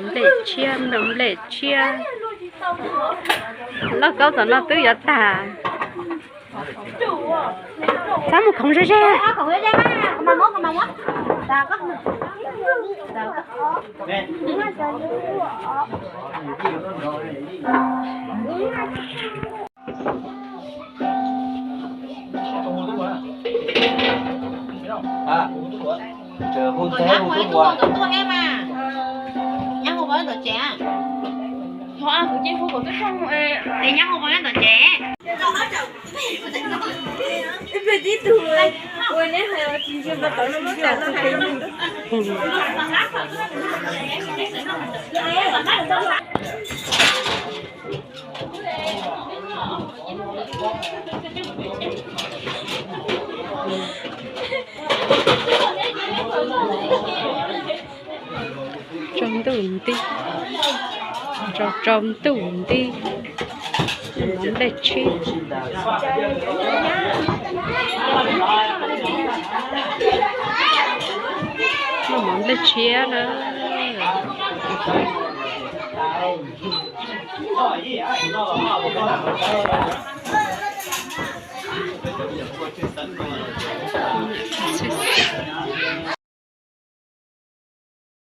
Nplej tshiab, nplej tshiab. Lauj kaub tom no twb yuav tag. Txhob mus khoov ze ze. Tsaus ntuj nti, tsaus ntuj nti, nplej tshiab, noj mov nplej tshiab na.